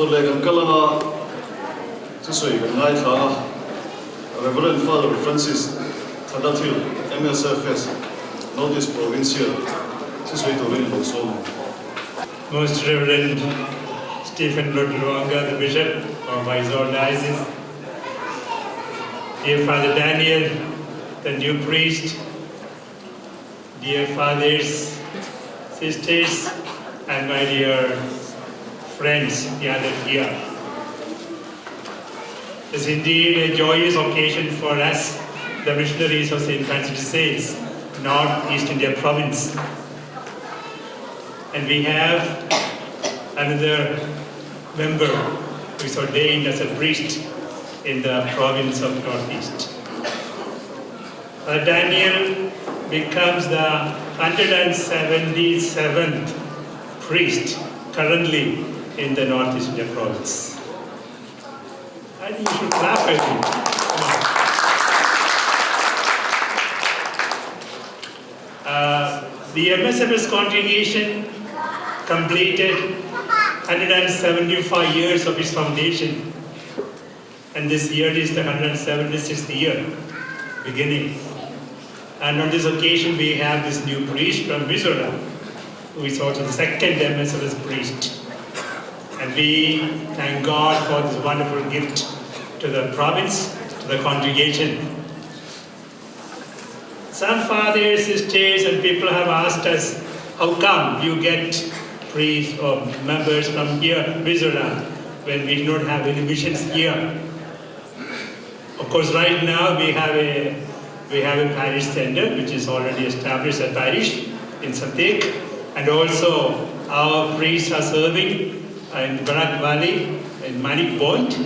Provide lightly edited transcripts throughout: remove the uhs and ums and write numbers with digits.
Dawt leh kan kal anga thusawi kan ngaithla a, Rev. Father Francis Thadathil, MSFS, North East Provincial thusawi turin i lo sawm ang. Most Reverend Stephen Rotluanga, the Bishop of Aizawl Diocese, Dear Father Daniel, the new priest, dear fathers, sisters, and my dear friends gathered here. It's indeed a joyous occasion for us, the missionaries of St. Francis de Sales, North East India Province. And we have another member who is ordained as a priest in the province of Northeast. Daniel becomes the 177th priest currently in the Northeast India province. I think you should clap, I think. The MSFS congregation completed 175 years of its foundation. And this year is the 176th year beginning. And on this occasion, we have this new priest from Mizoram, who is also the second MSFS priest. And we thank God for this wonderful gift to the province, to the congregation. Some fathers, sisters, and people have asked us, how come you get priests or members from here, Mizoram, when we do not have any missions here? Of course, right now we have a parish center which is already established a parish in Satek, and also our priests are serving in Barak Valley in Manik Point.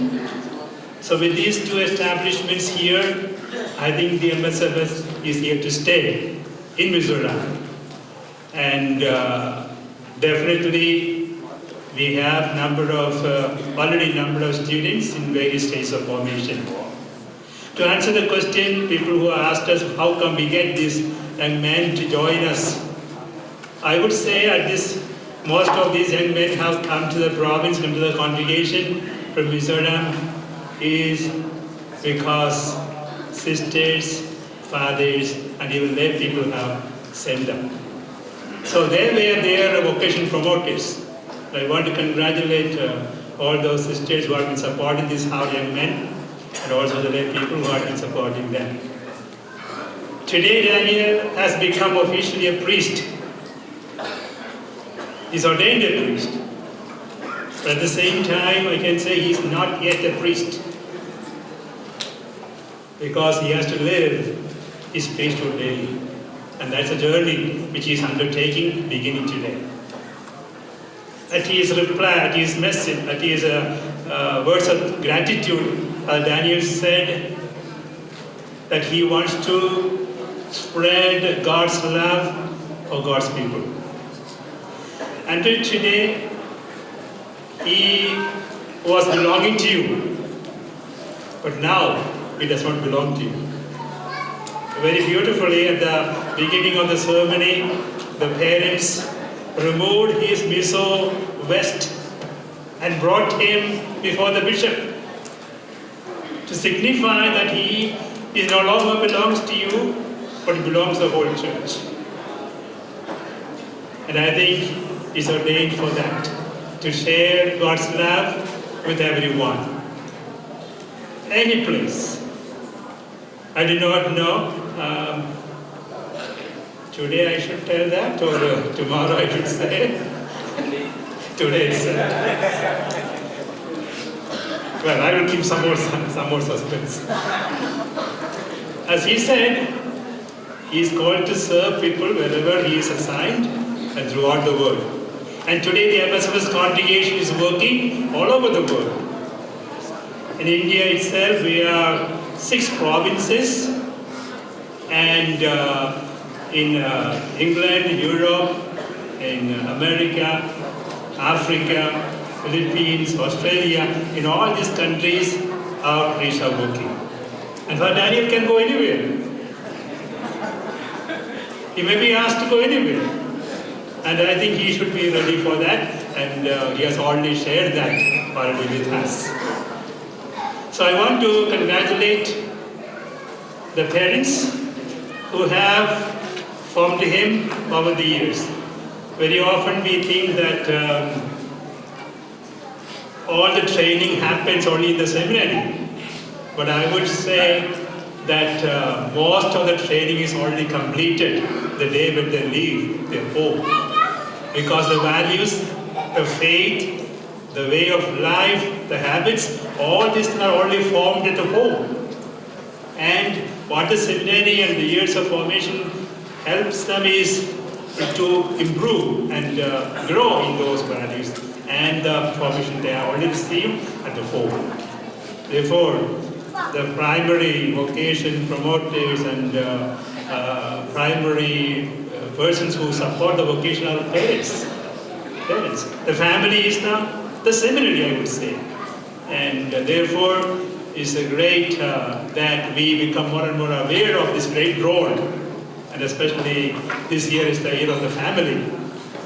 So with these two establishments here, I think the MSFS is here to stay in Mizoram. And definitely we have already number of students in various states of formation. To answer the question, people who asked us how come we get these young men to join us, I would say at this, most of these young men have come to the province, come to the congregation from Mizoram, is because sisters, fathers, and even lay people have sent them. So they were their vocation promoters. I want to congratulate all those sisters who have been supporting these hard young men, and also the lay people who have been supporting them. Today, Daniel has become officially a priest. He's ordained a priest. But at the same time, I can say he's not yet a priest, because he has to live his priesthood daily. And that's a journey which he is undertaking beginning today. At his reply, at his message, at his words of gratitude, Daniel said that he wants to spread God's love for God's people. Until today, he was belonging to you, but now he does not belong to you. Very beautifully, at the beginning of the ceremony, the parents removed his miso vest and brought him before the bishop to signify that he is no longer belongs to you, but belongs to the whole church. And I think he's ordained for that, to share God's love with everyone. Any place. I do not know. Today I should tell that, or tomorrow I should say. Today itself. Well, I will keep some more suspense. As he said, he is called to serve people wherever he is assigned and throughout the world. And today the MSFS congregation is working all over the world. In India itself, we are 6 provinces, and in England, Europe, in America, Africa, Philippines, Australia, in all these countries, our priests are working. And Father Daniel can go anywhere. He may be asked to go anywhere. And I think he should be ready for that, and he has already shared that already with us. So I want to congratulate the parents who have formed him over the years. Very often we think that all the training happens only in the seminary. But I would say that most of the training is already completed the day when they leave their home. Because the values, the faith, the way of life, the habits, all these are already formed at the home. And what the seminary and the years of formation helps them is to improve and grow in those values and the formation they have already received at the home. Therefore, the primary vocation promoters and primary persons who support the vocation are parents. Parents. The family is the seminary, I would say. And therefore, it's a great that we become more and more aware of this great role. And especially this year is the year of the family.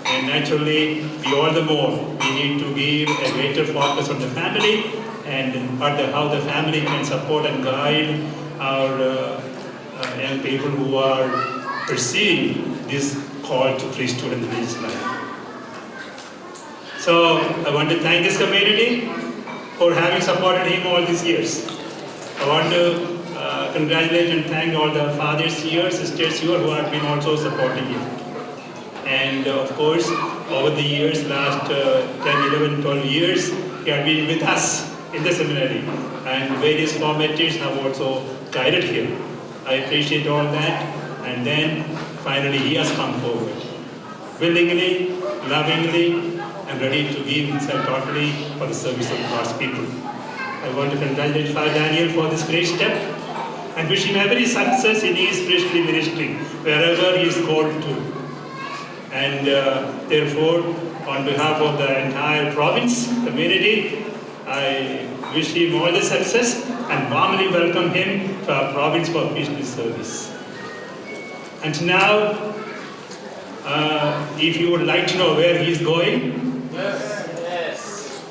And naturally, we all the more, we need to give a greater focus on the family and how the family can support and guide our young people who are pursuing this call to priesthood and religious life. So I want to thank this community for having supported him all these years. I want to congratulate and thank all the fathers here, sisters here who have been also supporting him. And of course, over the years, last 10, 11, 12 years, he had been with us in the seminary, and various formators have also guided him. I appreciate all that. And then finally he has come forward, willingly, lovingly, and ready to give himself totally for the service of God's people. I want to congratulate Father Daniel for this great step and wish him every success in his priestly ministry, wherever he is called to. And therefore, on behalf of the entire province community, I wish him all the success and warmly welcome him to our province for priestly service. And now, if you would like to know where he is going, Yes.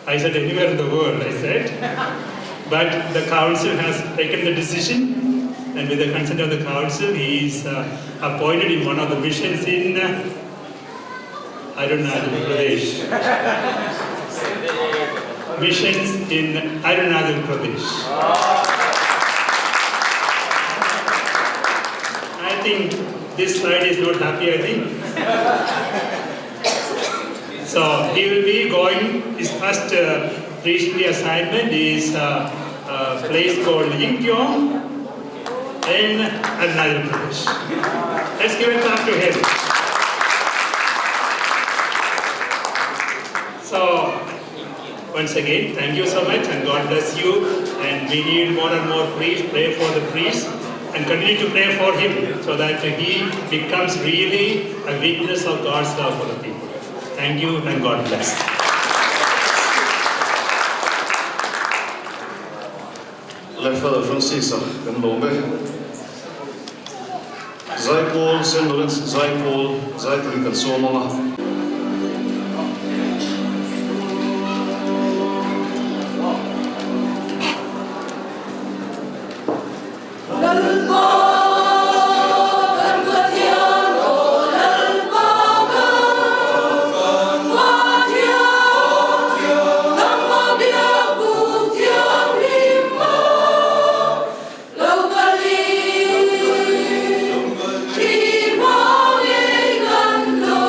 I said anywhere in the world, I said. But the council has taken the decision, and with the consent of the council, he is appointed in one of the missions in Arunachal Pradesh. Missions in Arunachal Pradesh. I think this slide is not happy, I think. So he will be going, his first priestly assignment is a place called Yingkiong in Arunachal Pradesh. Let's give a clap to him. So, once again, thank you so much and God bless you. And we need more and more priests. Pray for the priests and continue to pray for him so that he becomes really a witness of God's love for the people. Thank you and God bless. Le Father Francis a kan lawm e. Zaipawl St. Lawrence Zaipawl zai turin kan sawm ang a. Lalpa kan Pathian aw Lalpa kan Pathian nangmah biak buk thianghlim ah lo kalin i hma ngei kan lo.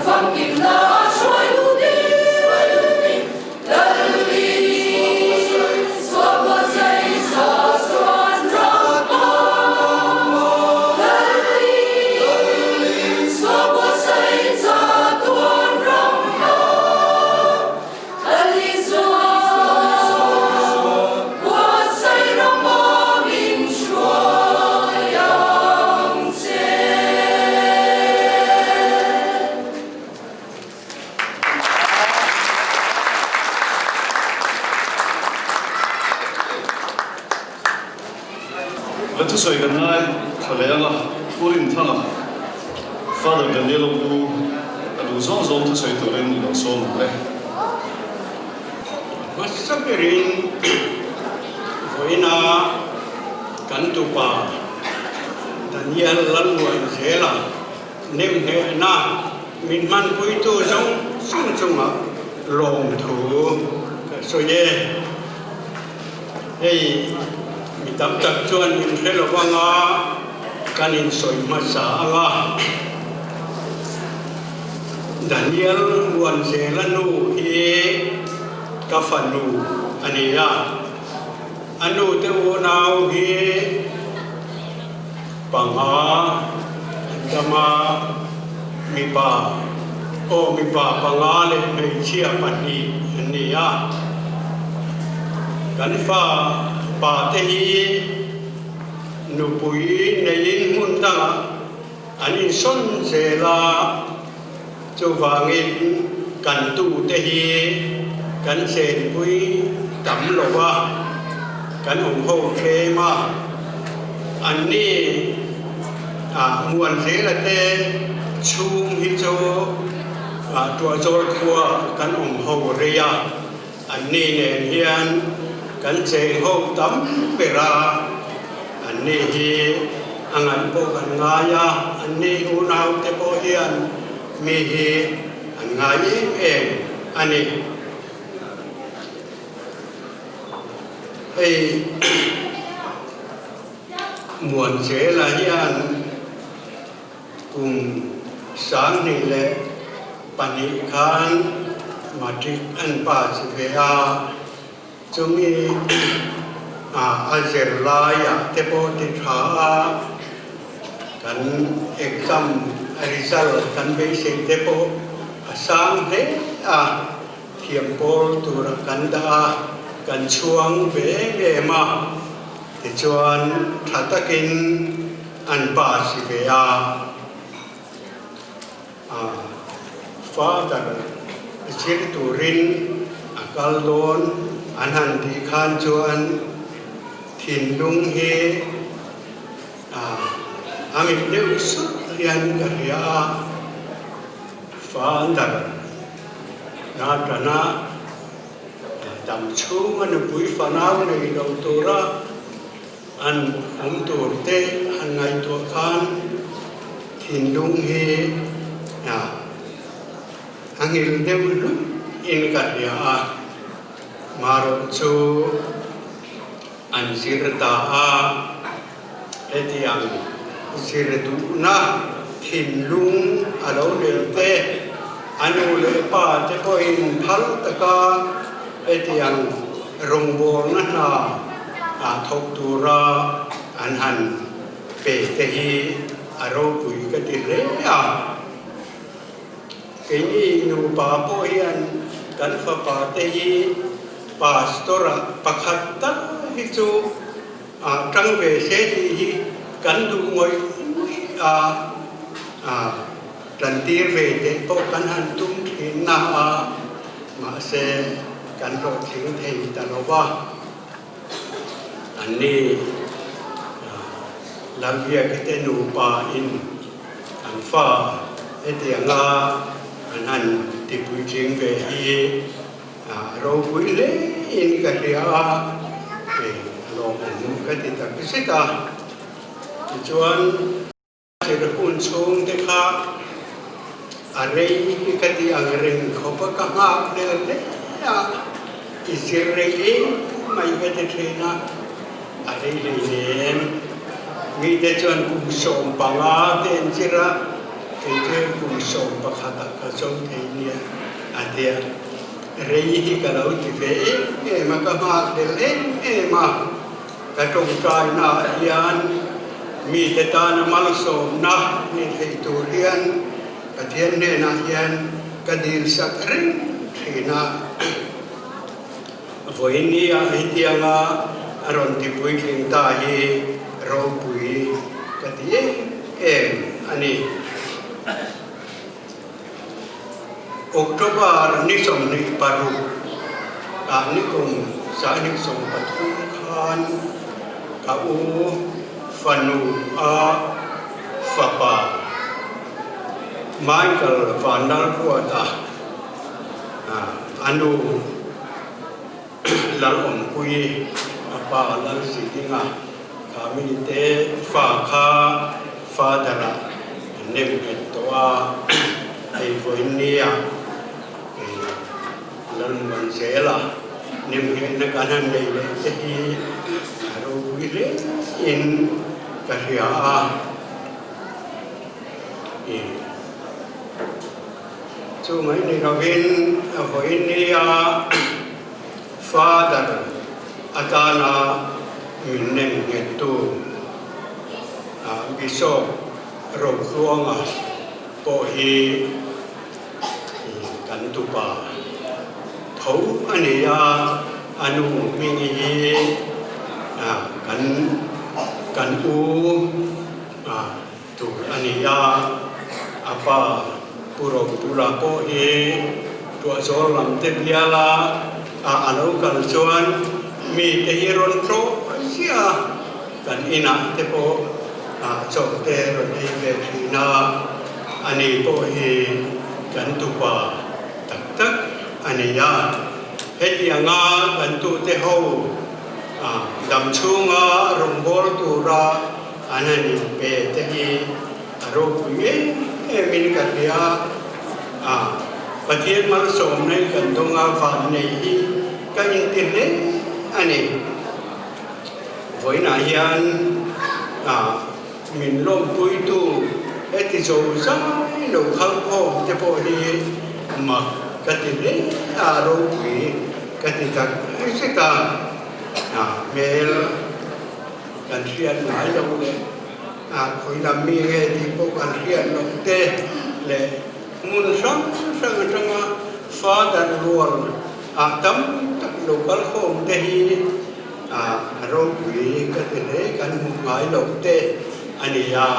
famkimna a hruai lut ding Lal Isua buatsaih chatuan ram ah. Lal Isua buatsaih chatuan ram ah. Lal Isua buatsaih ram ah min hruai ang che. La thusawi kan ngai thla leh anga Pu Rinthanga, Father Daniel-a pu a duh zawng zawng thusawi turin i lo sawm ang le. Hmasa berin vawiina kan tupa Daniel Lalmuanzela Nemhnehna min hmanpuitu zawng zawng chungah lawmthu ka sawi e. Hei mi tam tak chuan min hre lo anga kan insawi hmasa anga Daniel Muanzela nu hi ka fanu a ni a, a nu te unau hi Panga an dam a, mipa aw mipa panga leh hmeichhia pahnih an ni a. Kan fa pa te hi nupui neiin hmun dangah an insawn zel a, chuvangin kan tute hi kan chenpui tam lo va, kan awm ho tlem a, anni ah Muanzela te chhung hi chu Tuahzawl khua kan awm ho rei a, anni nen hian kan cheng ho tam ber a, anni hi a ngaih pawh kan ngai a, anni unau te pawh hian mi hi an ngai em em a ni. Hei Muanzela hian kum 2002 khan matric an pass ve a, chumi a zirlaiah te pawh ti tha a, kan exam result kan beisei te pawh a sang hle a. Thiam pawl tura kan dah a, kan chhuang ve em em a, tichuan tha takin an pass ve a. A father zir turin a kal dawn an han tih khan chuan thinlung hi a mit deuh sut hian ka hria a, father. Natana dam chhunga nupui fanau nei lo tura an awm tur te han ngaihtuah khan thinlung hi a ngil deuh hlut in ka hria a, marawh chu an zir ta a, hetiang zir duhna thinlung a lo nei te, a nu leh pa te pawhin phal taka hetiang rawngbawlna hna ah thawk tura an han pe te hi a ropui ka ti hle a. Keini nupa pawh hian kan fapa te hi pastor-ah pakhat tal hi chu Ah tang ve se tih hi kan duh ngawih ngawih a, ah tan tir ve teh pawh kan han tum thin na a, mahse kan hlawhtling thei ta lo va. Anni Lalbiaki te nupa in an fa hetianga an han tipuitling ve hi Ropui hle in ka hria a, hei a lawmawm ka ti tak zet a. Tichuan thil hun chhung te kha a rei hi ka ti ang reng khawp a, ka nghak hlel hle a, i zir rei em mai ka ti thin a, a rei hleinem. Mite chuan kum 15 te an zir a. Kei chu hei kum 11 ah ka zo thei nia a tia. Rei hi ka lo ti ve em em a, ka nghak del em em a. Ka tawngtaina ah hian mite tana malsawmna ni thei tur hian Pathian hnenah hian ka dilsak reng thin a. Vawinia hetianga a rawn tipui tling ta hi ropui ka ti em em a ni. October ni 26 ah ni kum 2013 khan ka u fanu a fapa Michael Vanlalruata a nu Lalawmpuii a pa Lalzidinga kha mite fa kha Father-ah an nem nghet tawh a, hei vawiinnia Lalmuanzela nem nghehna kan han nei leh te hi a ropui hle in ka hria a. Chu mai ni lovin a vawiinnia Father atana min nem nghettu Bishop Rohluanga pawh hi kan tupa tho a ni a, a nu hming hi kan kan u tur a ni a, a pa Pu Rohbula pawh hi Tuahzawl lam te biala a a lo kal chuan mite hi rawn tlawh ziah a, kan inah te pawh chaw te rawn ei ve thin a, ani pawh hi kan tupa tak tak a ni a, hetianga kan tute ho dam chhunga rawngbâwl tura An han inpe te hi a ropui em em in ka hria a, Pathian malsawmna in kan dawng a, vannei hi ka inti hle a ni. Vawiinah hian min lawmpuitu heti zo zai lo khalkhawm te pawh hi mak ka ti hle a, ropui ka ti tak zet a, hmel. Kan hriat ngai lo leh a khawi lam mi nge tih pawh kan hriat loh te leh hmun hrang hrang atanga Father rual ah tam tak lo kal khawm te hi a ropui ka ti hle kan hmuh ngai loh te a ni a,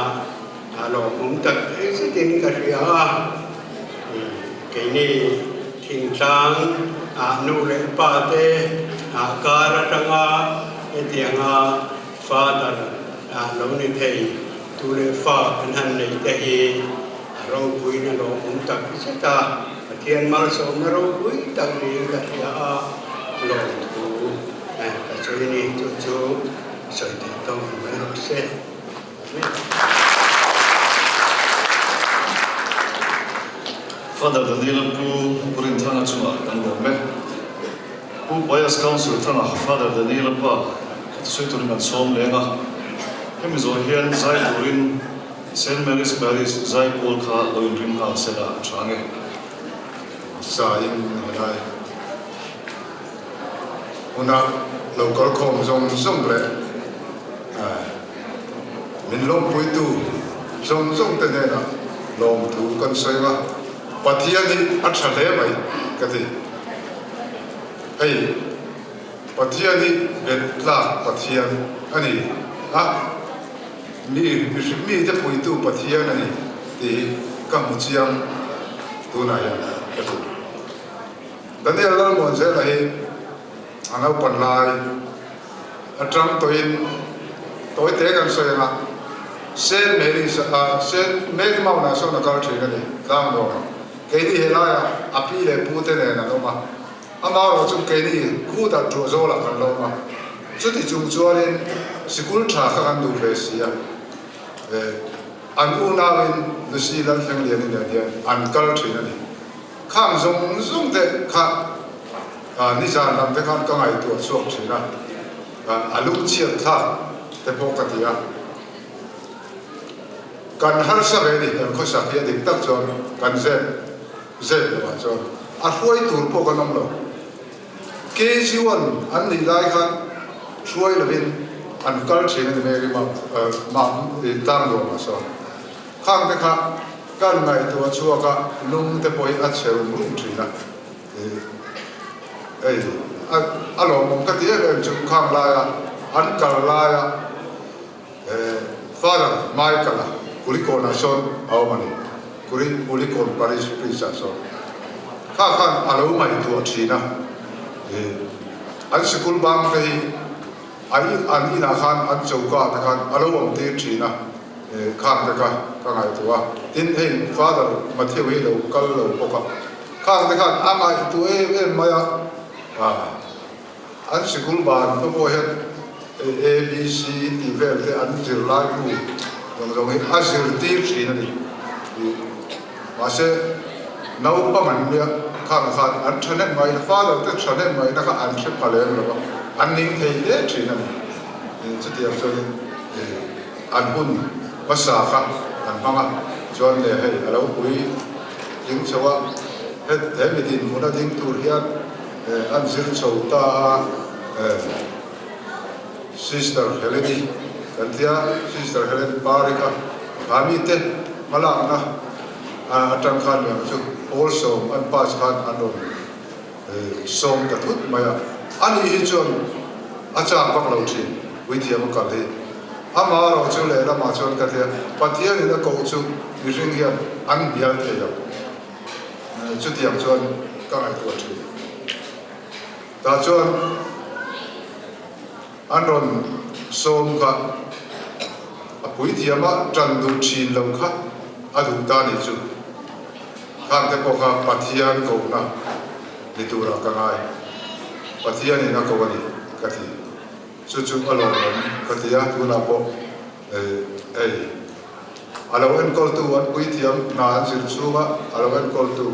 a lawmawm tak zetin ka hria a. Keini thingtlang ah nu leh pa te ah kar atanga hetianga father ah lo ni thei tu leh fa kan han nei te hi a ropuiin a lawmawm tak zet a, Pathian malsawmna ropui tak niin ka hria a, lawmthu ka sawi ni chu chu sawi theih tawng mai rawh se. Father Daniel Pu Purinthanga chungah kan lawm e. Pu Pius Council Thanga Father Daniel pa kha thusawi turin kan sawm leng a. Hemi zawh hian zai turin Saint Mary's Parish zai pawl kha lo inring nghal sela a tha nge. Sa in helai huna lo kal khawm zawng zawng leh Min lawmpuitu zawng zawng te hnenah lawmthu kan sawi ang a, Pathian hi a tha hle mai ka ti. Hei Pathian hi bet tlak Pathian a ni a, mi mite puitu Pathian a ni tih hi ka hmu chiang tunah hian ka ti. Daniel Lalmuanzela hi A naupan lai atang tawhin tawite kan sawi ang a, Saint Mary's ah Saint Mary Mount ah sawn a kal thin a ni tlang dawn a, keini helaiah a pi leh pu te nen an awm a, amaherawh chu keini khuta tuah zawlah kan lo awm a, chuti chung chuanin sikul tha kha kan duh ve si a, an unauin Lucy Lalthlengliani nen hian an kal thin a ni. Khang zawng zawng te kha nizan lam te khan ka ngaihtuah chhuak thin a, a lungchhiat thlak te pawh ka ti a. Kan harsa ve ni, kan khawsak hi a dik tak chuan kan zep zep lo ah chuan a hruai tur pawh kan awm lo. KG1 an nih lai khan hruai lovin an kal thin a ni Mary mah tlang nuam ah sawn. Khang te kha kan ngaihtuah chhuak a, lung te pawh hi a chhe rum rum thin a. Hei a lawmawm ka ti em em chu khang laia an kal laia Father Michael-a Kulikawnah sawn a awm a ni. Kuri Kulikawn Parish Priest-ah sawn kha khan a lo ngaihtuah thin a. An sikul bang te hi an inah khan an choka te khan a lo awm tir thin a. Khang te kha ka ngaihtuah a. Tin, hei Father Matthew hi lo kal lo bawk a. Khang te khan a ngaihtuah em em mai a. An sikul ban te pawh hian A, B, C tih vel te an zirlai bu zawng zawng hi a zirtir thin a ni. Mahse, naupang an nia khang khan an thahnem ngaihna, father te thahnem ngaihna kha an hre pha lem lo va, an ning thei hle thin a ni. Chutiang chuanin an hun hmasa kha an hmang a, chuan leh hei a lo pui ding chho a, he mi dinhmun a ding tur hian An zir chho ta a, Sister Helen-i kan tia, Sister Helen Pari kha kha mite hmalakna atang khan niang chu pawl sawm an pass khan an rawn sawm ta thut mai a. Ani hi chuan a chak vak lo thin, puithiam a kal hi. Ama erawh chu lehlamah chuan ka tia, Pathianin a koh chu mihring hian an hnial thei lo. Chutiang chuan ka ngaihtuah thin. Tah chuan an rawn sawm kha a puithiam a tan duh thin lo kha a duh ta ni chu. Khang te pawh kha Pathian kohna ni turah ka ngai. Pathianin a ko a ni ka ti. Chu chu a lawmawm ka ti a, tunah pawh hei. A lo enkawltu an puithiam hna an zir chhunga a lo enkawltu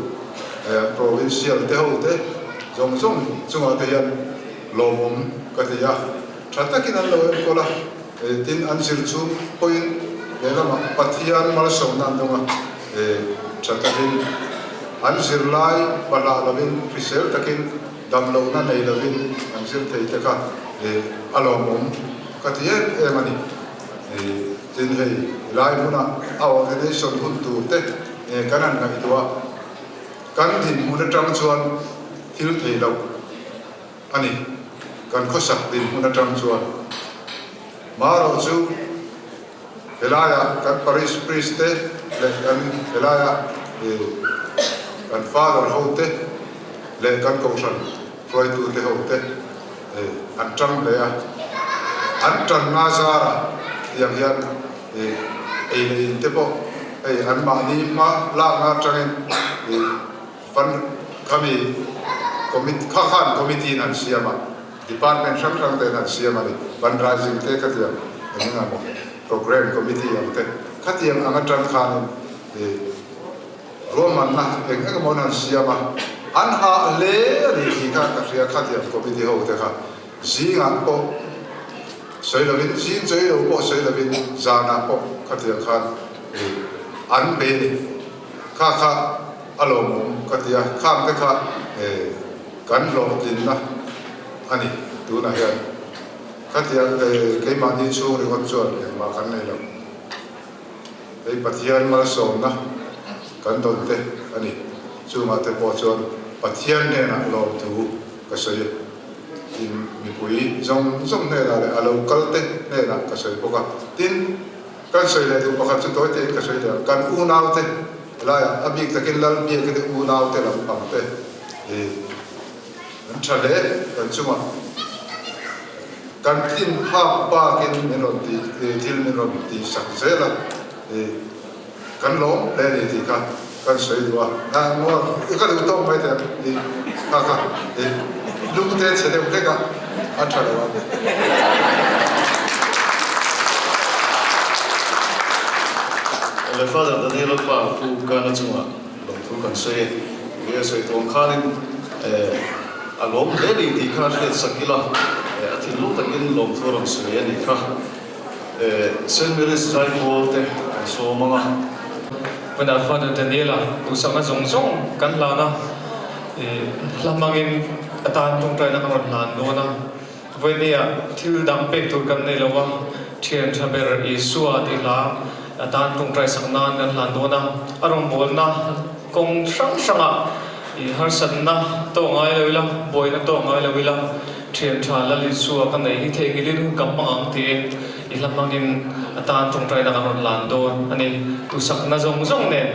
an provincial te ho te zawng zawng chungah te hian lawmawm ka ti a, tha takin an lo enkawl a, tin an zir chhung pawhin lehlamah Pathian malsawmna an dawng a, tha takin an zirlai bahlah lovin hrisel takin damlohna nei lovin an zir thei te kha a lawmawm ka ti em em a ni. Tin hei helai hmuna a ordination hun tur te kan han ngaihtuah a, kan dinhmun atang chuan thil thei loh a ni, kan khawsak dinhmun atang chuan. Marawh chu helaiah kan parish priest te leh kan helaia kan father ho te leh kan kohhran hruaitute ho te an tang hle a, an tanna zarah tiang hian ei leh in te pawh hei an mahni hma lakna atangin fund khami committee kha khan committee in an siam a, department hrang hrang ten an siam a ni, fundraising te khatiang eng eng emaw programme committee ang te khatiang ang atang khanin Ruahmanna eng eng emaw an siam a, an hah hle a ni tih kha ka hria khatiang committee ho te kha zingah pawh sawi lovin zing chawi lo pawh sawi lovin zanah pawh khatiang khan an be a ni. Kha kha a lawmawm ka ti a, khang te kha kan hlawhtlinna a ni tunah hian khatiang keimahni chhung ringawt chuan engmah kan nei lo. Hei Pathian malsawmna kan dawn te a ni. Chungah te pawh chuan Pathian hnenah lawmthu ka sawi a, tin mipui zawng zawng hnenah leh a lo kal te hnenah ka sawi bawk a. Tin, kan sawi leh duh pakhat chu tawi tein ka sawi leh ang, kan unau te helaiah a bik takin Lalbiaka te unau te lampang te hi an tha hle kan chungah. Kan tlin phak bakin min rawn ti thil min rawn ti sak zel a, i kan lawm hle a ni tih kha kan sawi duh a, a maw i ka duh tawk mai teh i kha kha i lung te chhe deuh hlek a, a tha lo a. Le Father Daniel-a pa Pu Kana chungah lawmthu kan sawi e. Nia sawi tuang khanin a lawm hle ni tih kha hriat sak ila, a thinlung takin lawmthu a rawn sawi a nih kha. Saint Mary's Zaipawl te Kan sawm ang a. Vana Father Daniela duhsakna zawng zawng kan hlan a, hla hmangin a tan tawngtaina kan rawn hlan dawn a. Vawinia thil dang pek tur kan nei lo a, thian tha ber Isua tih hla a tan tawngtai sak nan kan hlan dawn a. A rawngbawlna kawng hrang hrangah i harsatna tawh ngai lo ila, buaina tawh ngai lo ila, thian tha Lal Isua ka nei hi theihnghilhin hun ka hmang ang tiin i hla hmangin a tan tawngtaina kan rawn hlan dawn a ni. Duhsakna zawng zawng nen.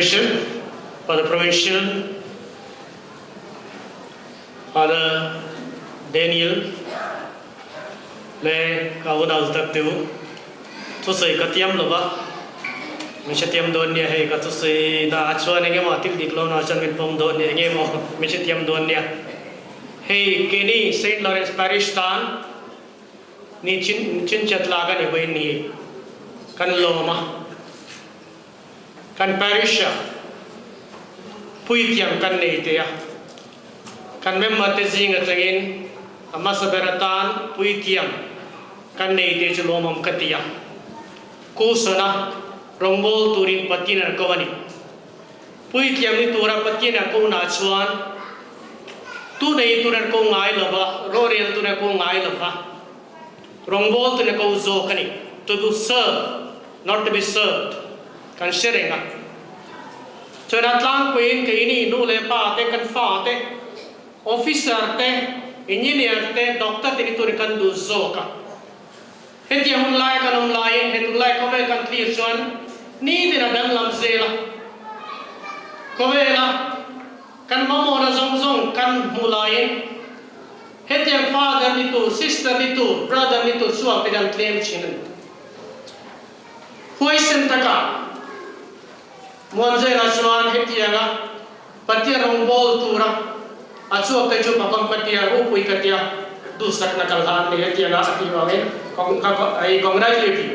Bishop, Father Provincial, Father Daniel le ka unau tak te u. Thusawi ka tiam lo va, min hrethiam dawn nia hei ka thusawi dah chuan eng emaw thil dik lo na chuan min pawm dawn nia eng emaw min hrethiam dawn nia. Hei keini Saint Lawrence Parish tan ni chin chin chat lak a ni vawiin ni kan lawm a. Kan parish ah puithiam kan nei teh a, kan member te zing atangin a hmasa ber atan puithiam kan nei teh chu lawmawm ka ti a. Kusona rawngbâwl turin Pathian an ko a ni. Puithiam ni tura Pathian a kohna chuan tu nei tur an ko ngai lo va, rorel tur an ko ngai lo va, rawngbâwl tur an ko zawk a ni, to do serve. Not to be served, kan hre reng a. Chuan a tlangpuiin keini nu leh pa te, kan fa te, officer te, engineer te, doctor te ni turin kan duh zawk a. Hetiang hun lai kan awm laiin he tunlai khawvel kan thlir chuan nitin a danglam zel a. Khawvela kan mamawhna zawng zawng kan hmuh laiin hetiang father ni tur, sister ni tur, brother ni tur chhuak te kan tlem thin a ni. Huaisen taka Muanzela chuan hetianga Pathian rawngbâwl tura a chhuak te chu Pakam ka tia, Rupui ka tia, duhsakna kal hlan nei hetianga a tih vangin I congratulate you.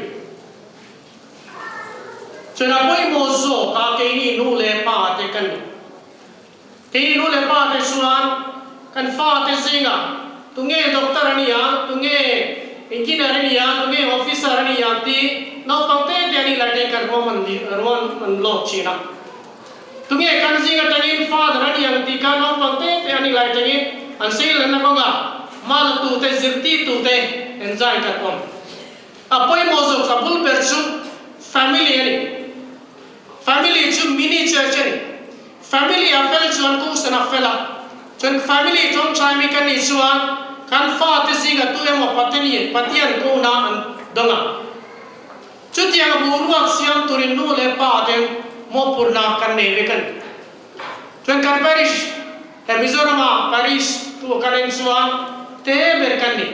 Chuan a pawimawh zawk a keini nu leh pa te ka ni. Keini nu leh pa te chuan kan fate zingah tunge doctor a nia, tunge engineer a nia, tunge officer a nia tih naupang te te a nih lai te kan ruahman ruahman lawk thin a. Tunge kan zing atangin father a ni ang tih kha naupang te te a nih lai atangin an seilenna kawngah hmala tute zirtirtu te enzain kan awm. A pawimawh zawk a bul ber chu family a ni. Family chu mini church a ni. Family a fel chuan kohhran a fel a, chuan family tawngtai mi kan nih chuan kan fate zinga tu emaw Pathian Pathian kohna an dawng a. Chutiang a boruak siam turin nu leh pa ten mawhphurhna kan nei vek a ni. Chuan kan parish he Mizorama parish tu kan en chuan te ber kan ni.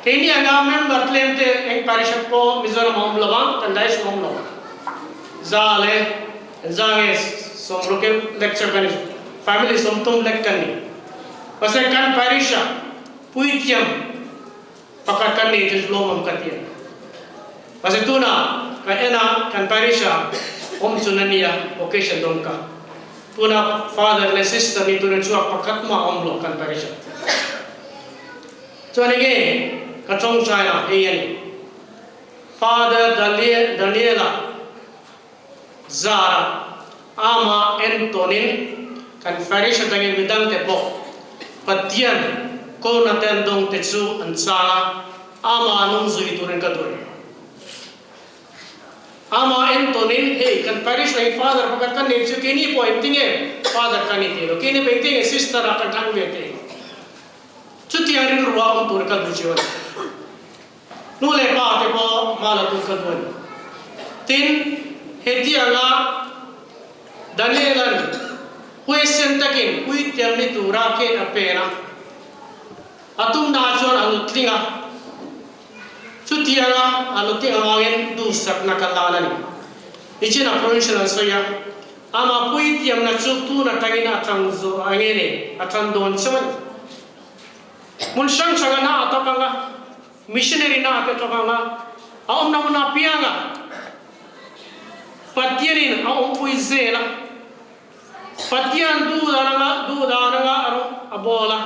Keini anga member tlem te eng parish ah pawh Mizoram a awm lo ang, kan dais a awm lo. Za le za nge sawmruk em lecture kan ni, family sawmtum lek kan ni. Mahse kan parish ah puithiam pakhat kan nei chu lawmawm ka ti a. Mahse tunah ka en a kan parish ah awm chun a nia occasion dawng ka. Tunah father leh sister ni turin chhuak pakhat mah a awm lo kan parish ah. Chuan enge ka tawngtai a hei a ni. Father Daniela zara ama entawnin kan parish atangin midangte pawh Pathian kona te an dawng te chu an chang a, ama nung zui turin ka duh. Ama entawnin hei kan parish ah hi Father pakhat kan nei chu keini pawh engtinge Father kan ni tih lo, keini pawh engtinge Sister ah kan thlang ve tih lo. Chutiang rilru a awm tur ka duh chiu a ni. Nu leh pa te pawh hma la tur ka duh a ni. Tin, hetianga Daniela'n huaisen takin puitiam ni tura ken a pen a, a tumna chuan a lutling a. Chutianga a lutling avangin duhsakna ka lan a ni. Nichin-a Provincial an sawi a. Amah puitiamna chu tun atangin a tang zawh a nge ni, a tan dawn chauh a ni. Hmun hrang hranga hna a thawk ang a, missionary hna te thawk ang a, a awmna hmun apianga Pathianin a awmpui zel a, Pathian duhdan anga duhdan anga a rawng a bawl a.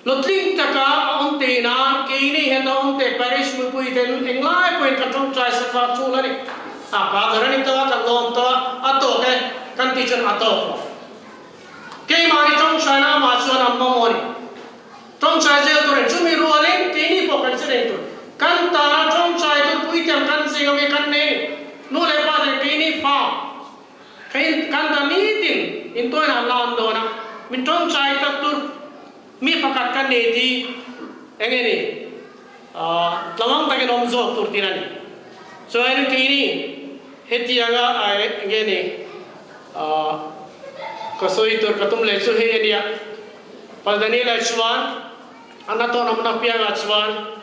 Lutling taka a awm teh nan keini heta awm teh parish mipui ten englai pawhin kan tawngtai sakha thul a ni. A father a ni tawh a, kan lawm tawh a, a tawk e kan tih chuan a tawk lo. Keimahni tawngtaina amah chuan an mamawh a ni. Tawngtai zel tur in chumi rualin keini pawh kan che reng tur. Kan tana tawngtai tur puitiang kan zing ami kan nei ni. Nu leh pa ten keini fa Kei kan ta nitin intuaina la an dawn a, min tawngtai tak tur mi pakhat ka nei ti eng nge ni tlamang takin awm zawk tur tir a ni. Chuan keini Hetianga enge ni ka sawi tur ka tum leh chu hei a nia. Father Daniela chuan a hnathawh awmna piangah chuan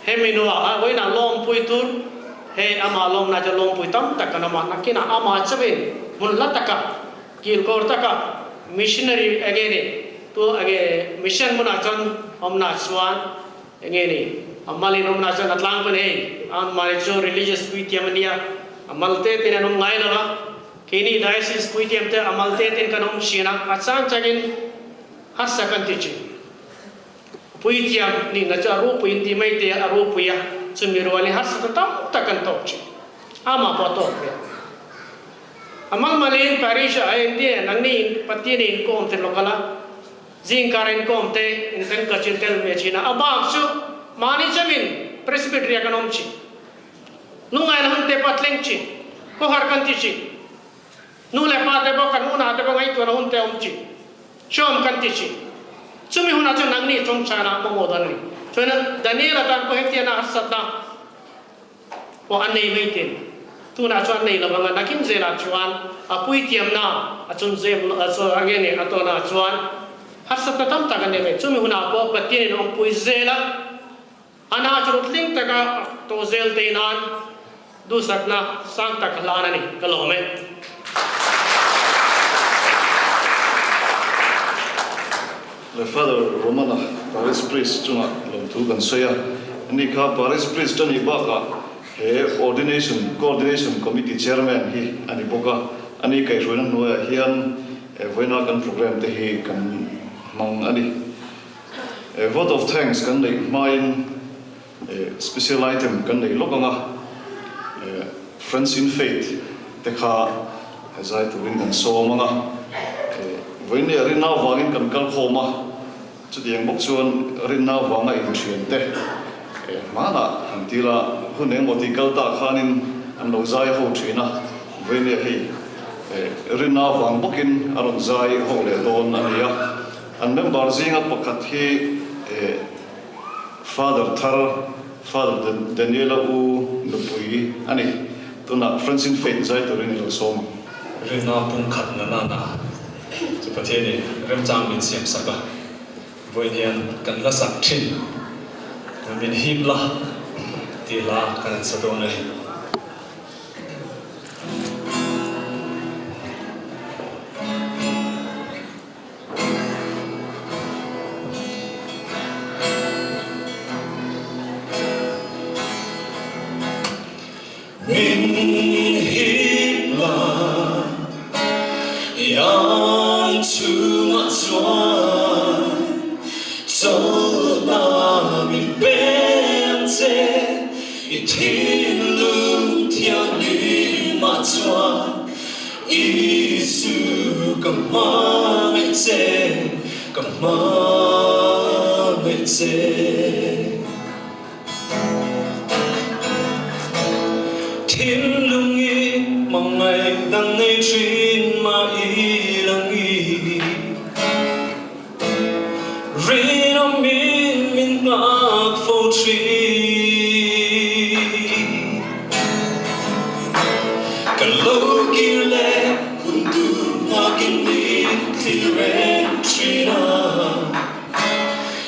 hemi hnuah vawiinah lawmpui tur hei amah lawmna chu lawmpui tam tak kan awm a, nakinah amah chauhin hmun hla taka kilkawr taka missionary enge ni tu enge mission hmunah chuan awmna chuan Enge ni? A mal in awmna chuan a tlang pawn hei, an mahni chu religious puitiam a nia, a mal te ten an awm ngai lo a, keini diocese puitiam te a mal te ten kan awm thin a, a chang changin harsa kan ti thin. Puitiam nihna chu a ropui in tih mai te a ropui a, chumi rualin harsa ta tam tak kan tawk thin. Amah pawh a tawk ve. A mal malin parish ah a entir nangni in Pathian in kawm te local a, Zingkar inkawm te in kan kachin tel ve thin a, a bak chu mahni chauhin Presbytery ah kan awm thin. Lungngaina hun te pawh a tleng thin, khawhar kan ti thin. Nu leh pa te pawh kan unau te pawh ngaihtuahna hun te a awm thin, hreawm kan ti thin. Chumi hunah chuan nangni tawngtaina mamawh dan a ni. Chuan Daniel atan pawh hetiana harsatna pawh a nei mai te a ni. Tunah chuan nei lo anga nakin zelah chuan a puitiamna a chun zem a nge ni a tawnah chuan harsatna tam tak a nei mai. Chumi hunah pawh Pathianin a awmpui zel a, a hna chu rutling taka tawh zel te nan duhsakna sang tak a hlan a ni. Ka lawm e. Le Father Romana Parish Priest chungah lawmthu kan sawi a, ani kha Parish Priest a nih bakah he Ordination Coordination Committee Chairman hi a ni bawk a, ani kaihhruaina hnuaiah hian vawiina kan program te hi kan hmang a ni. Vote of Thanks kan neih hmain special item kan nei lawk ang a, Friends in Faith te kha zai turin kan sawm ang a, vawiin rinna avangin kan kal khawm a, chutiang bawk chuan rinna avanga inthian te hmanah han ti la, hun engemaw tih kal ta khanin an lo zai ho thin a, vawiin hei rinna avang bawkin a rawn zai ho leh dawn a ni a, an member zinga pakhat hi Father thar, Father Daniela u nupui a ni. Tunah Friends in Faith zai turin i lo sawm ang. Rinna pumkhat na nana chu Pathianin remchang min siam sak a, vawiin hian kan la sak thin, min hip la tih hla kan han sa dawn a ni. Min hip la i ang chhungah chuan chawlhna min pe ang che i thinlung thianghlimah chuan Isu ka hmangaih che, ka hmangaih che. Thinlung i hmangaih dang nei thin mah i lang i. Rinawmin min nghak fo thin. Ka lo kir leh hun tur nghakin min thlir reng thin a.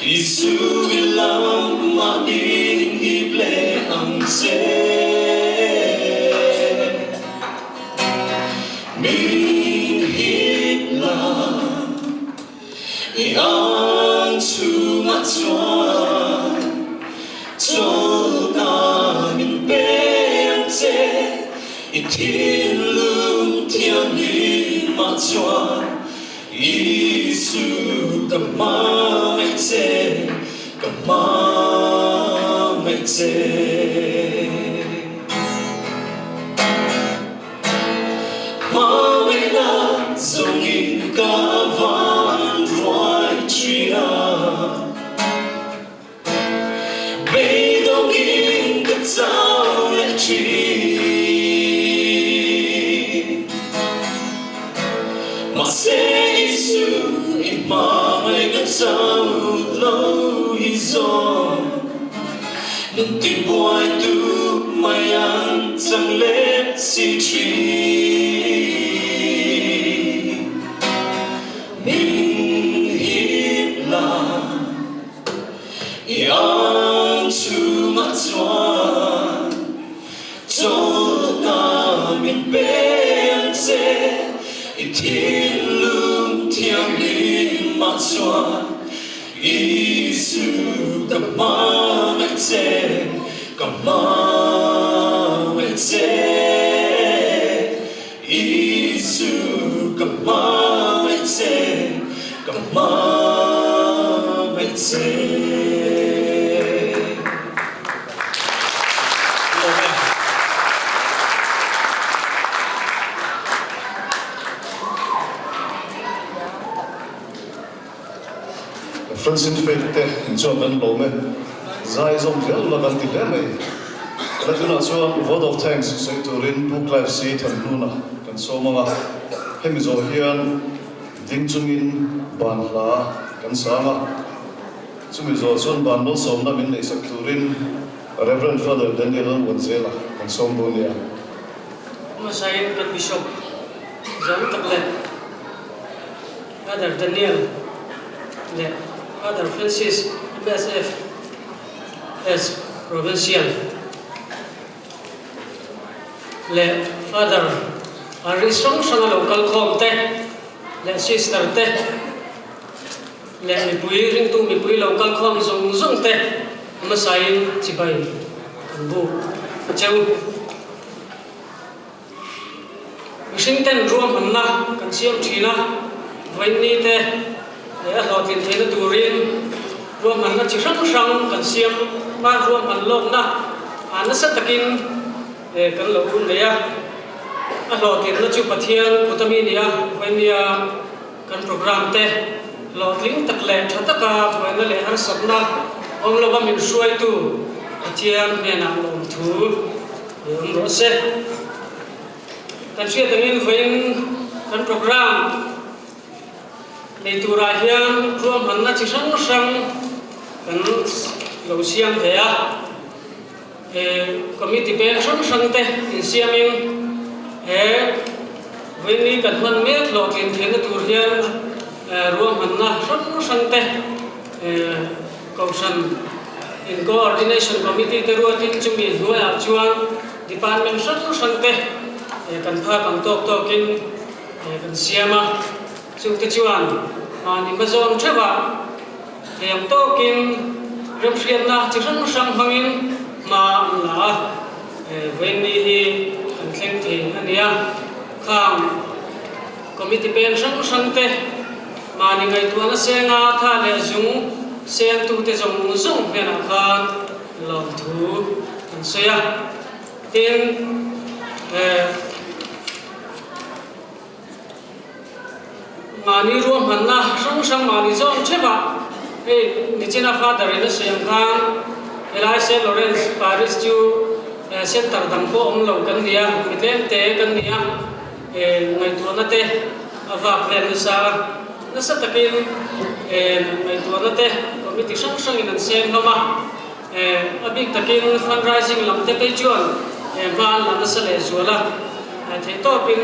Isu i lamah min hip leh ang che. Min hip la i ang chhungah chuan chawlhna min pe ang che, i thinlung thianghlimah chuan Isu ka hmangaih che, ka hmangaih che. Hmangaihna zawngin ka van ruai thin a, beidawngin ka chau leh thin. Mahse Isu i hmangaihna chau lo hi zawng, nun tibuai tu. Mai an chang leh si thin. Min hip la i ang chhungah chuan chawlhna min pe ang che. I thinlung thianghlimah chuan Isu ka hmangaih che, ka hmangaih che. Isu ka hmangaih che, ka hmangaih che. Francine Faith te in chuan kan lawm e, zai zawm zel la kan ti hle mai. Tuna tunah chuan vote of thanks sawi turin Pu Clive C Thanhnuna kan sawm ang a, hemi zawh hian ding chungin ban hla kan sang a, chumi zawh chuan ban malsawmna min neihsak turin Rev Father Daniel Lalmuanzela kan sawm dawn nia. Hmasain kan Bishop Zau tak leh Father Daniel leh Father Francis MSF S Provincial leh Father Parish hrang hranga lo kal khawm te leh Sister te leh mipui ringtu mipui lo kal khawm zawng zawng te hmasain chibai kan buk a cheu. Mihring ten ruahmanna kan siam thin a, vawiinni te leh a hlawhtlin theihna turin ruahmanna chi hrang hrang kan siam a, ruahman lawkna ah nasa takin kan lo un nei a, a hlawhtlinna chu Pathian kut ami ni a, vawiinnia kan program te hlawhtling tak leh tha taka buaina leh harsatna awm lova min hruaitu Pathian hnenah lawmthu Ni awm rawh se. Kan hriat angin vawiin kan program nei turah hian ruahmanna chi hrang hrang kan lo siam ve a. He committee peng hrang hrang te insiamin he vawiin ni kan hman mek hlawhtlin theihna tur hian ruahmanna hrang hrang te Kohhran in Coordination Committee te ruatin chumi hnuaiah chuan Department hrang hrang te kan phak ang tawk tawkin kan siam a, chungte chuan mahni hmazawn theuhah thei ang tawkin remhriatna chi hrang hrang hmangin hma an la a, vawiinni hi kan thleng thei a nia. Khang Committee peng hrang hrang te mahni ngaihtuahna senga tha leh zung sengtute zawng zawng hnenah khan lawmthu an sawi a. Tin, eh, mahni ruahmanna hrang hrang mahni zawng theuhah hei nichina Father in a sawi ang khan helai Saint Lawrence Parish chu center dang pawh awm lo kan ni a, mi tlemte kan ni a. Ngaihtuahna te a vak vel nasa a, nasa takin ngaihtuahna te committee hrang hrangin an seng hlawm a, a bik takin fundraising lam te phei chuan hma an la nasa leh zual a, theihtawpin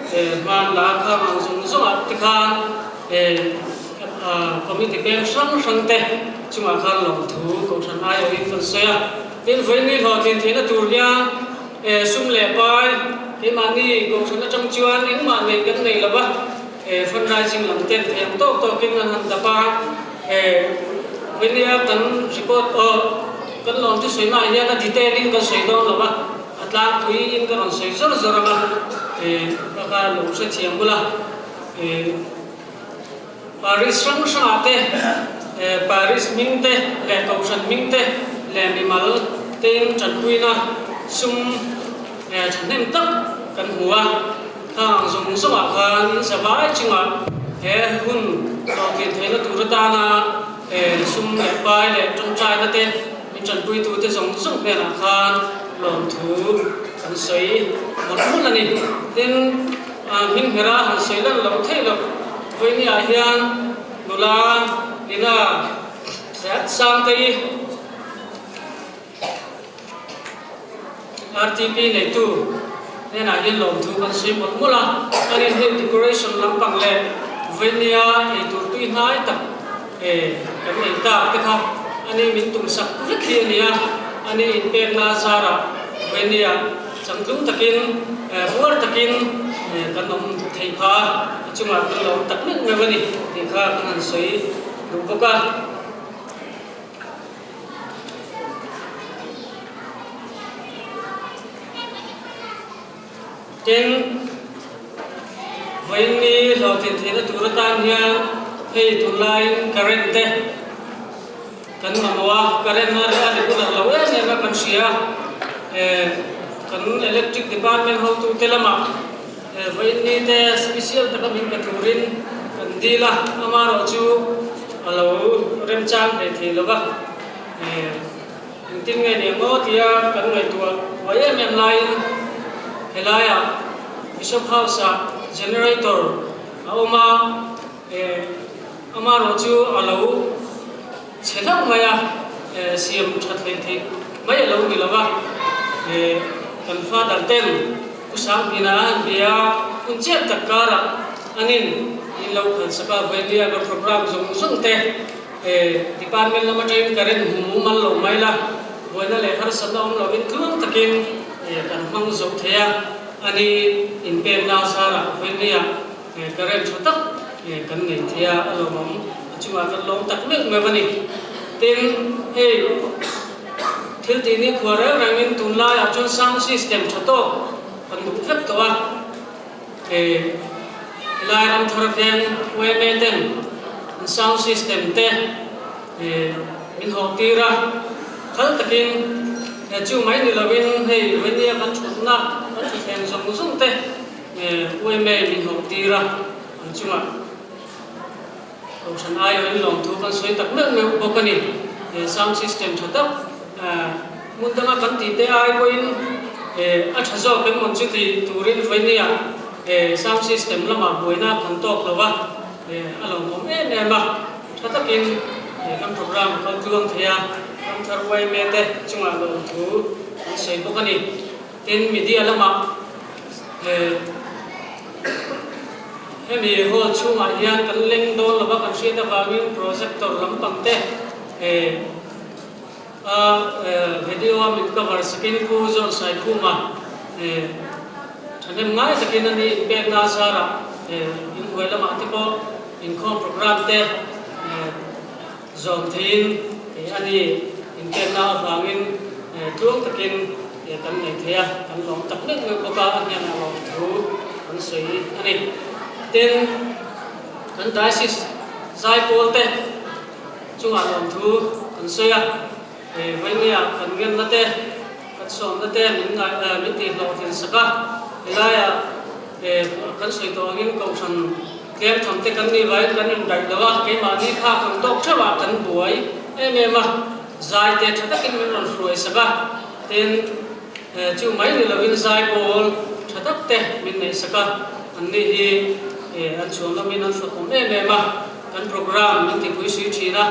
hma an la a, khang ang zawng zawngah te khan committee peng hrang hrang te chungah khan lawmthu kohhran aiawhin kan sawi a, tin vawiin ni hlawhtlin theihna tur hian E sum leh pai, keimahni kohhran atang chuan engmah neih kan nei lo va, e fundraising lam ten thei ang tawk tawkin an han dap a, e vawinia kan report aw kan lawm chu sawi hmaah hian a detail in kan sawi dawn lo va, a tlangpui in ka rawn sawi zawr zawr ang a, e ka kha lo hrethiam bula e. Paris hrang hrangah te, Paris hming te leh Kohhran hming te leh mimal tein tanpuina sum thahnem tak kan hmu a. Khang ang zawng zawngah khan zavai chungah he hun hlawhtlin theihna tur atana sum leh pai leh tawngtaina te min tanpuitute zawng zawng hnenah khan lawmthu kan sawi mawlh mawlh a ni. Tin, hming hmera han sawi lan loh theih loh. Vawinia hian nula Lina Sangtei. RTP neitu hnenah hian lawmthu kan sawi mawlh mawlh a, an in hei decoration lampang leh vawinia eitur tui hnai tak kan ei tak te kha ani min tumsak vek hi a ni a, ani inpekna zarah vawinia changtlung takin puar takin kan awm theih pha a chungah kan lo awm tak meuh meuh a ni tih kha kan han sawi duh bawk a. Tin, vawiinni hlawhtlin theihna tur atan hian hei tunlaiin current te kan mamawh a, current a regular lo em em a kan hria a, kan electric department hotute lamah vawiinni te special taka min pe turin kan dil a, amaherawh chu a lo remchang hlei thei lo va. Engtin nge ni ang aw tia kan ngaihtuah huai em em laiin helaiah Bishop House-ah generator a awm a, amaherawh chu a lo chhe hlauh mai a, siam that hlei theih mai a lo ni lo va, kan father ten Pu Sangpina an bia hun chiat tak karah anin min lo phalsak a, Vawinia kan programme zawng zawng te Department lam atangin current hmu mumal lo mai la, buaina leh harsatna awm lovin tluang takin kan hmang zo thei a, ani inpekna zarah vawinia current tha tak kan nei thei a, a lawmawm a chungah kan lawm tak meuh meuh a ni. Tin, hei thil tih ni khua reng rengin tunlaiah chuan sound system tha tawk kan duh vek tawh a. Helai ram thar veng yma ten an sound system te min hawh tir a, phal takin chu mai ni lovin hei Venia kan thutna kan thuthleng zawng zawng te yma min hawh tir a, an chungah Kohhran aiawhin lawmthu kan sawi tak meuh meuh bawk a ni. He sound system tha tak hmun danga kan tih te ai pawhin a tha zawk em mawn chu tih turin vawinia sound system lamah buaina kan tawk lo a, a lawmawm em em a. Tha takin kan program kal tluang thei a, ramthar yma te chungah lawmthu kan sawi bawk a ni. Tin, media lamah Hemi hall chhungah hian kan leng dawn lova kan hriat avangin projector lampang te a video a min cover sakin Pu John Saikhuma thahnem ngai takin a ni inpekna zarah inhnuai lamah te pawh inkhawm program te Zawm theiin a ni inpekna avangin tluang takin kan nei thei a, kan lawm tak meuh meuh bawk a, a hnenah lawm thu kan sawi a ni. Tin, kan Diocese zaipawl te chungah lawm thu kan sawi a, Vawinia kan ngenna te, kan sawmna te min min tihhlawhtlin sak a, helaiah kan sawi tawh angin Kohhran Tlem tham te kan nih vaiin kan indaih lo a, keimahni kha kan tawk theuh ah kan buai em em a, zai te tha takin min rawn hruai sak a, tin chu mai ni lovin zai pawl tha tak te min neih sak a, an ni hi an chhuan lamin an fakawm em em a, kan program min tipui sui thin a,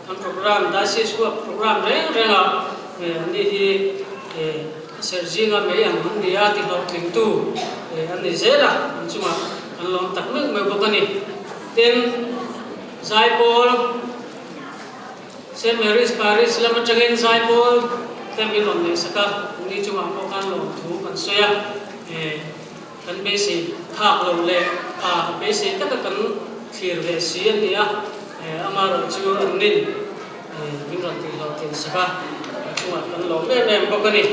kan program Diocese huap program reng reng ah an ni hi A serh zinga mei ang an ni a, ti hlawhtlingtu an ni zel a, an chungah kan lawm tak meuh meuh bawk a ni. Tin, Zaipawl, Saint Mary's Parish lam atangin Zaipawl te min rawn neihsak a, ni chungah pawh khan lawmthu kan sawi a, kan beisei phak lo leh a beisei taka kan thlir ve si an ni a, amaherawh chu an nin. Min rawn tih hlawhtlin sak a, a chungah kan lawm em em bawk a ni.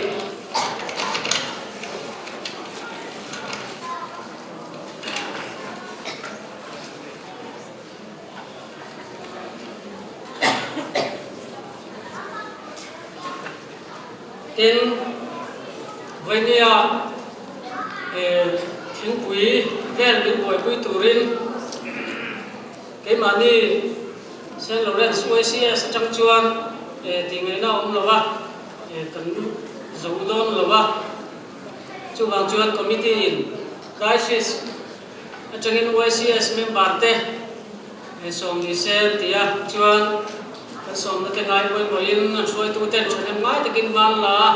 Tin, vawinia thingpui vel min buaipui turin Keimahni Saint Lawrence YCS atang chuan tih ngaihna a awm lo a, kan zo dawn lo a. Chuvang chuan Committee in Diocese atangin YCS member te sawm ni se an ti a, chuan kan sawmna te ngai pawimawhin an hruaitu ten thahnem ngai takin van la a.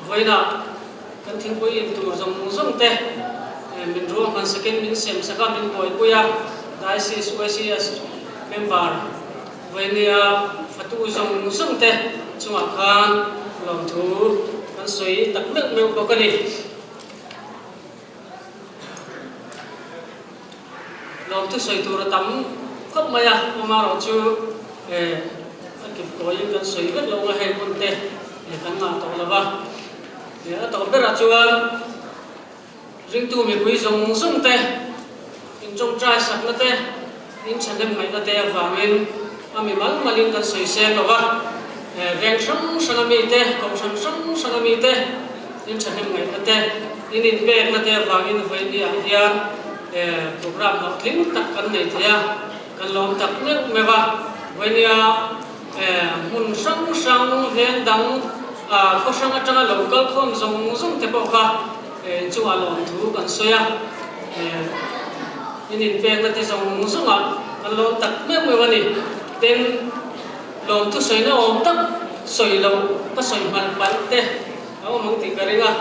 Vawiinah kan thingpui in tur zawng zawng te min ruahman sakin min sem sak a, min buaipui a, Diocese YCS member vawiinia fatu zawng zawng te chungah khan lawmthu kan sawi tak meuh meuh bawk a ni. Lawmthu sawi tur a tam khawp mai a, amaherawh chu a kip tawiin kan sawi vek lo nga hei hun te kan ngah tawh lo va. A tawp berah chuan ringtu mipui zawng zawng te intawngtai sakna te, inthahnem ngaihna te avangin a mi mal malin kan sawi seng lo va. Veng hrang hrang a mite, kohhran hrang hrang a mite inthahnem ngaihna te, in inpekna te avangin vawinia hian Program hlawhtling tak kan nei thei a, kan lawm tak meuh meuh a. Vawinia hmun hrang hrang, veng dang, khaw hrang atanga lo kal khawm zawng zawng te pawh kha chungah lawmthu kan sawi a. In inpekna te zawng zawngah kan lawm tak meuh meuh a ni. Tin, lawmthu sawina awm tak sawi loh ka sawi hmalh palh te a awm ang tih ka ring a.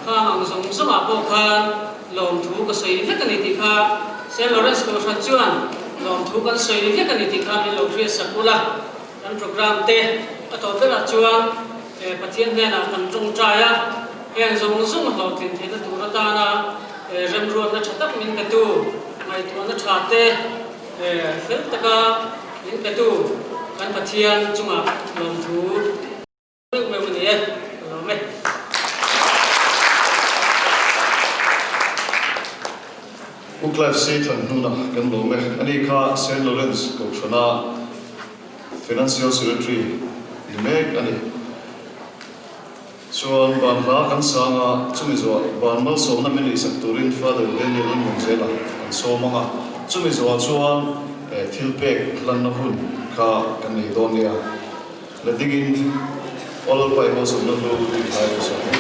Kha ang zawng zawngah pawh khan lawmthu ka sawi vek a ni tih kha Saint Lawrence Kohhran chuan lawmthu kan sawi vek a ni tih kha min lo hriat sak ula. Kan program te a tawp berah chuan Pathian hnenah kan tawngtai a, heng zawng zawng hlawhtlin theihna tur atana remruatna tha tak min petu, ngaihtuahna tha te fel taka min petu kan Pathian chungah lawmthu Meuh meuh a ni e, ka lawm e. Pu Clive Seaton hnuna kan lawm e. Ani kha Saint Lawrence Kohhrana Financial Secretary ni mek a ni. Chuan ban hla kan sang a, chumi zuah ban malsawmna min eisak turin Father Daniel Lalmunzela kan sawm ang a, chumi zuah chuan thil pek hlanna hun kha kan nei dawn nia. La dingin Aw Lalpa i malsawmna hlu tih hlai ka sawi.